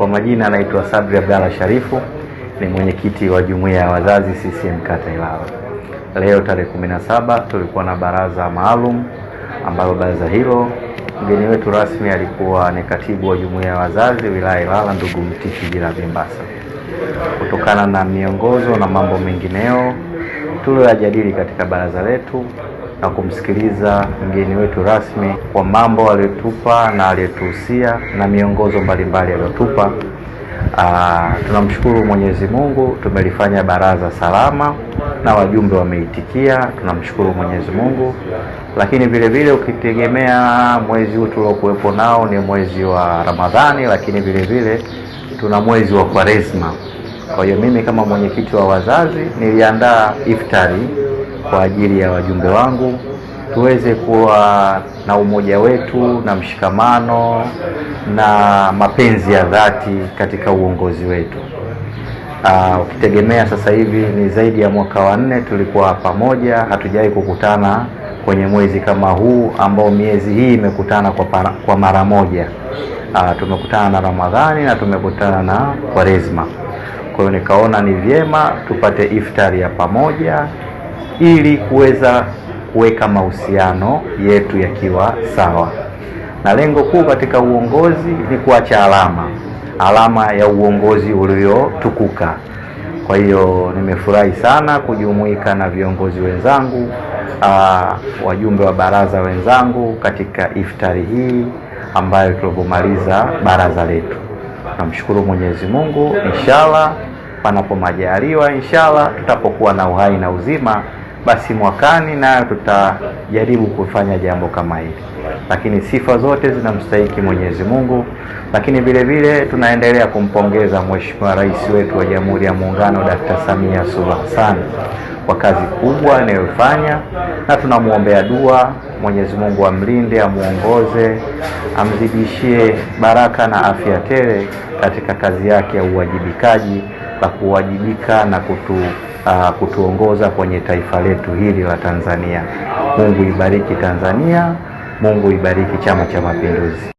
Kwa majina anaitwa Sabri Abdalla Sharifu, ni mwenyekiti wa jumuiya ya wazazi CCM kata Ilala. Leo tarehe 17 tulikuwa na baraza maalum ambalo baraza hilo mgeni wetu rasmi alikuwa ni katibu wa jumuiya ya wazazi wilaya Ilala ndugu Mtiki Jiravi Mbasa. Kutokana na miongozo na mambo mengineo tuliyojadili katika baraza letu na kumsikiliza mgeni wetu rasmi kwa mambo aliyotupa na aliyotuhusia na miongozo mbalimbali aliyotupa. Tunamshukuru Mwenyezi Mungu, tumelifanya baraza salama na wajumbe wameitikia, tunamshukuru Mwenyezi Mungu. Lakini vile vile ukitegemea mwezi huu tuliokuwepo nao ni mwezi wa Ramadhani, lakini vile vile tuna mwezi wa Kwaresma. Kwa hiyo mimi kama mwenyekiti wa wazazi niliandaa iftari kwa ajili ya wajumbe wangu tuweze kuwa na umoja wetu na mshikamano na mapenzi ya dhati katika uongozi wetu. Ukitegemea sasa hivi ni zaidi ya mwaka wa 4 tulikuwa pamoja, hatujawahi kukutana kwenye mwezi kama huu ambao miezi hii imekutana kwa mara moja. Tumekutana na Ramadhani na tumekutana na Kwaresma. Kwa hiyo nikaona ni vyema tupate iftari ya pamoja ili kuweza kuweka mahusiano yetu yakiwa sawa. Na lengo kuu katika uongozi ni kuacha alama, alama ya uongozi uliotukuka. Kwa hiyo nimefurahi sana kujumuika na viongozi wenzangu, wajumbe wa baraza wenzangu katika iftari hii ambayo tulipomaliza baraza letu. Namshukuru Mwenyezi Mungu, inshallah panapo majaliwa, inshallah tutapokuwa na uhai na uzima, basi mwakani nayo tutajaribu kufanya jambo kama hili. Lakini sifa zote zinamstahiki Mwenyezi Mungu. Lakini vile vile tunaendelea kumpongeza Mheshimiwa Rais wetu wa Jamhuri ya Muungano Dr. Samia Suluhu Hassan kwa kazi kubwa anayofanya, na tunamuombea dua Mwenyezi Mungu amlinde, amuongoze, amzidishie baraka na afya tele katika kazi yake ya uwajibikaji, la kuwajibika na kutuongoza kwenye taifa letu hili la Tanzania. Mungu ibariki Tanzania, Mungu ibariki Chama cha Mapinduzi.